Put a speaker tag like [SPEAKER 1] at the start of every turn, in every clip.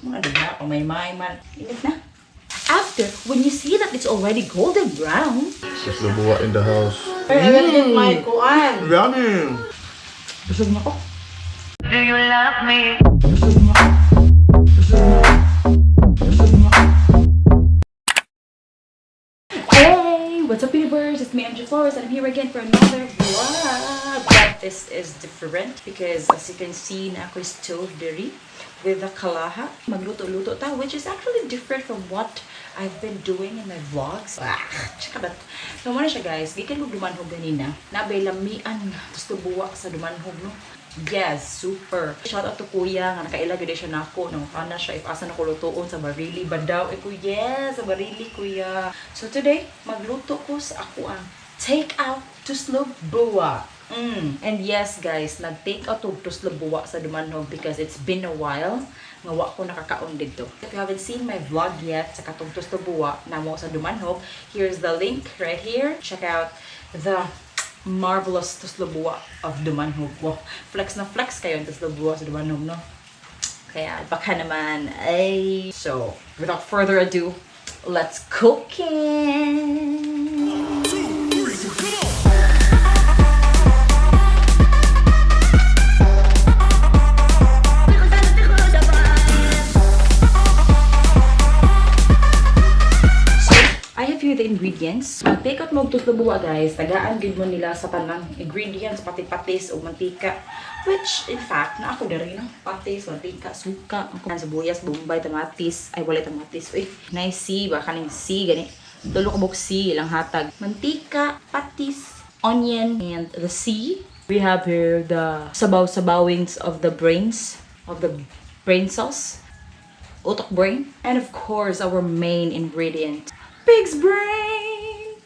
[SPEAKER 1] Mga diba, pamaymay man. Init na. After, when you see that it's already golden brown,
[SPEAKER 2] Tuslob buwa in the house.
[SPEAKER 3] I will get my kuan.
[SPEAKER 2] Yummy!
[SPEAKER 1] Busog na ko. Do you love me? Busog na ko. Busog na ko. Busog na ko. Hey! What's up, universe? It's me, MJ Flores, and I'm here again for another vlog. But this is different because, as you can see, na ako'y stove diri with the kalaha. Magluto-luto ta, which is actually different from what I've been doing in my vlogs. Ah, tsaka ba? So, muna siya, guys. Gikan ko dumanhog ganina. Nabay lamian tuslob buwa sa dumanhog, no? Yes, super. Shout out to Kuya nga nakaila gyud siya nako nang kana siya if asa na ko lutuon sa Barili ba daw eh ko, yes, sa Barili, Kuya. So today magluto ko sa ako ang take out tuslob buwa. And yes guys, nag-take out og tuslob buwa sa Dumanhog because it's been a while nga wa ko nakakaon didto. If you haven't seen my vlog yet sa katong tuslob buwa namo sa Dumanhog, here's the link right here. Check out the marvelous tuslob buwa of Dumanhog. Wow, flex na flex kayo ang tuslob buwa sa Dumanhog, no? Kaya baka naman, ay. So, without further ado, let's cooking! So, I have here the ingredients. Mag-take out mo og tuslob buwa, guys. Tagaan gid mo nila sa tanang ingredients, pati patis o mantika. Which, in fact, na ako diri, no? Patis, mantika, suka, ang sibuyas, bombay, tamatis. Ay, wala tamatis. Uy, nice C ba? Kaning C, gani. Tulo ka buok C, ilang hatag. Mantika, patis, onion, and the C. We have here the sabaw-sabawings of the brains, of the brain sauce, utok brain, and of course, our main ingredient, pig's brain!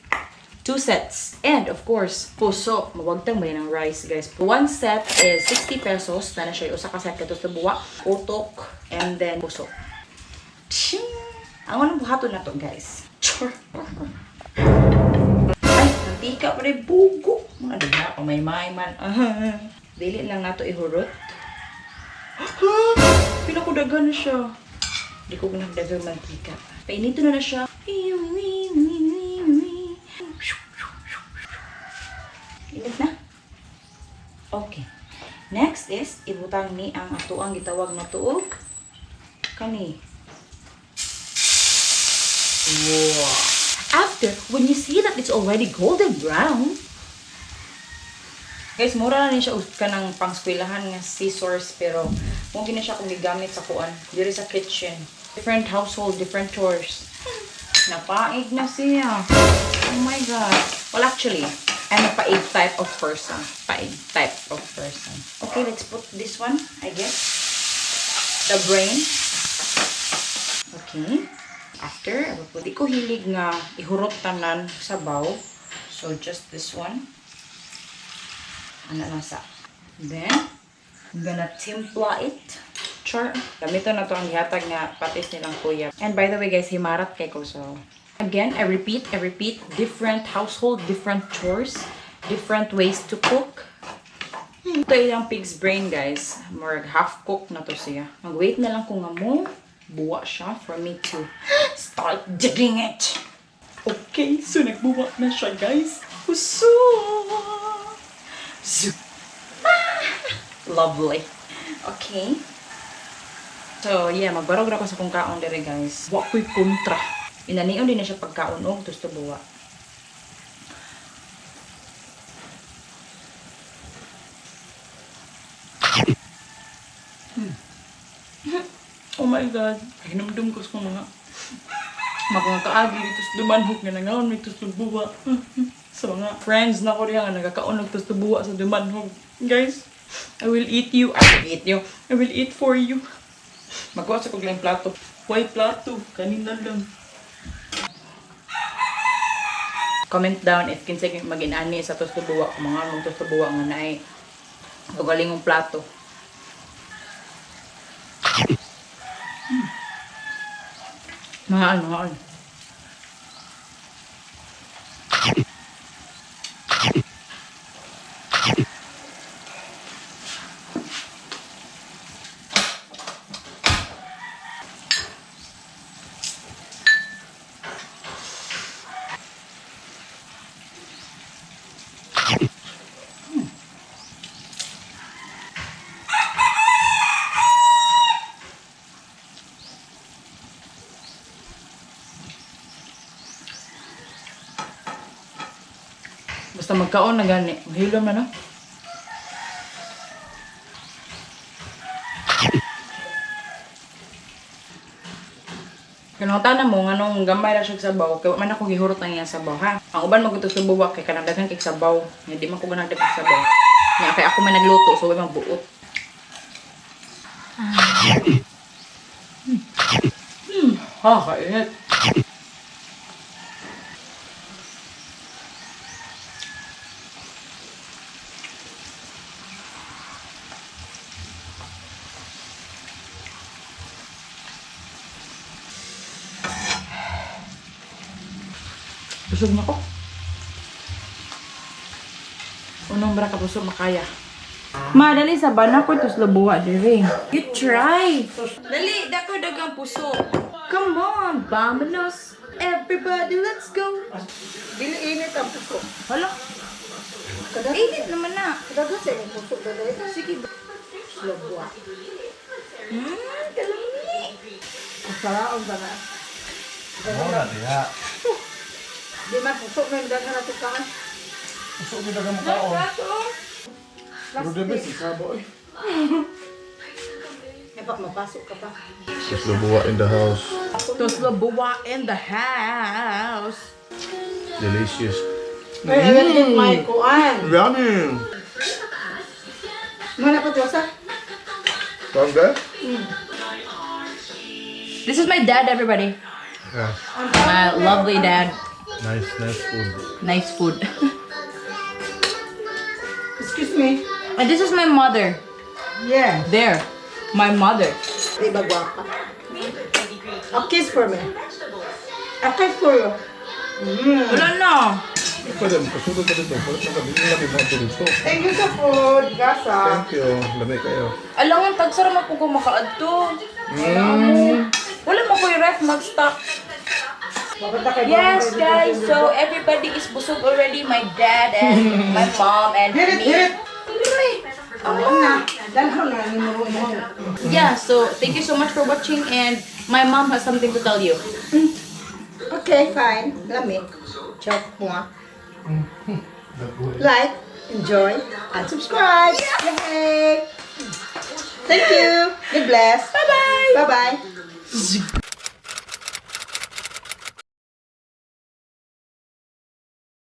[SPEAKER 1] Two sets. And of course, puso. Mawagtang ba yun ang rice, guys? One set is 60 pesos. Na siya, usa ka set kato sa buwa. Utok, and then puso. Ching! Ang anong buhaton na to, guys? Chur! Ay, mantika pa rin bugo. Mga diba? Pamaymay man. Dili lang nato ihurot. Pinakudagan na siya. Di ko ginagdagang mantika. Painito na na siya. Init na. Okay. Next is, ibutang ni ang atuang gitawag na tuog. Kani. Wow. After, when you see that it's already golden brown, guys, mura na ni siya og kanang pangskwelahan nga scissors, pero mo gina siya kung gigamit sa kuan diri sa kitchen. Different household, different chores. Napaig na siya. Oh my God. Well, actually, I'm a paig type of person. Paig type of person. Okay, let's put this one, I guess. The brain. Okay. After, I will put, di ko hilig nga ihurot tanan sabaw. So, just this one. Ano lang sa. Then, I'm gonna timpla it. Char. Gamiton na to ang gihatag nga patis nilang kuya. And by the way guys, himarat kay ko, so. Again, I repeat, different household, different chores, different ways to cook. Ito ilang pig's brain, guys. More half cooked na to siya. Mag-wait na lang ko nga mo buwa siya for me to start digging it. Okay, so nagbuwa na siya, guys. Puso! Ah! Lovely. Okay. So, yeah, magbarog ra ko sa kong kaon dere, guys. Wa ko'y kontra. Inanion din na siya pagkaon og tuslob buwa. Oh my God. Hinumdum ko sa mga mga kaagi dito sa Dumanhog nga nangaon may tuslob buwa. Sa mga friends na ko diha nga nagakaon og tuslob buwa sa Dumanhog. Guys, I will eat you. I will eat you. I will eat for you. Magkuha sa kog lang plato. Why plato? Kanina lang. Comment down if kinsay mag-inani sa tuslob buwa, kung mga mong tuslob buwa nga naay kagalingong plato. Mga ano, mga ano. Basta magkaon na gani. Mahilom na, no? Kanang tanan mo nganong gamay ra siya sabaw kay wa man ako gihurot ang iyang sabaw, ha. Ang uban man gud subuwa kay kanang daghan kay sabaw. Nya di man ko ganang daghan sabaw. Nya kay ako man nagluto, so wa man buot. Ha, kainit. Busog na ko. Unong bra ka busog makaya. Madali sa bana ko tos lubuwa dire. You try. Dali, dako dagang puso. Come on, vamonos. Everybody, let's go.
[SPEAKER 3] Dili init ang puso.
[SPEAKER 1] Hala. Init naman na.
[SPEAKER 3] Daga sa imong puso dali.
[SPEAKER 1] Sige.
[SPEAKER 3] Lobwa.
[SPEAKER 1] Kalami.
[SPEAKER 3] Kasaraon ba na?
[SPEAKER 2] Mora diha.
[SPEAKER 3] Di man puso may daghan na tukaan.
[SPEAKER 2] Puso gid ka makaon. Pero di ba si sabo eh.
[SPEAKER 3] Ay, pak mapasok ka pa.
[SPEAKER 2] Tuslob buwa in the house.
[SPEAKER 1] Tuslob buwa in the house.
[SPEAKER 2] Delicious.
[SPEAKER 3] Ay, I will get my kuan.
[SPEAKER 2] Yummy.
[SPEAKER 3] Mana pa Josa?
[SPEAKER 2] Sound good?
[SPEAKER 1] This is my dad, everybody.
[SPEAKER 2] Yeah.
[SPEAKER 1] My lovely dad.
[SPEAKER 2] Nice, nice food.
[SPEAKER 1] Nice food.
[SPEAKER 3] Excuse me.
[SPEAKER 1] And this is my mother.
[SPEAKER 3] Yeah.
[SPEAKER 1] There. My mother.
[SPEAKER 3] Di ba gwapa? A kiss for me. A kiss for you.
[SPEAKER 1] Wala na.
[SPEAKER 2] Pwede, pasugod pa dito. Pwede na kami lami mo dito.
[SPEAKER 3] Thank you sa food, Gasa.
[SPEAKER 2] Thank you. Lami kayo.
[SPEAKER 1] Alangan, tagsara mo po ko makaadto. Wala mo ko'y ref mag-stock.
[SPEAKER 3] Papunta kay
[SPEAKER 1] Yes, guys. So, everybody is busog already. My dad and my mom and
[SPEAKER 3] Hit it,
[SPEAKER 1] me.
[SPEAKER 3] hit it.
[SPEAKER 1] Ama.
[SPEAKER 3] Na, dalhaw na ni mo mo.
[SPEAKER 1] Yeah, so thank you so much for watching, and my mom has something to tell you.
[SPEAKER 3] Okay, fine. Lami. Chok mo. Like, enjoy, and subscribe. Yay! Thank you. God bless.
[SPEAKER 1] Bye-bye!
[SPEAKER 3] Bye-bye.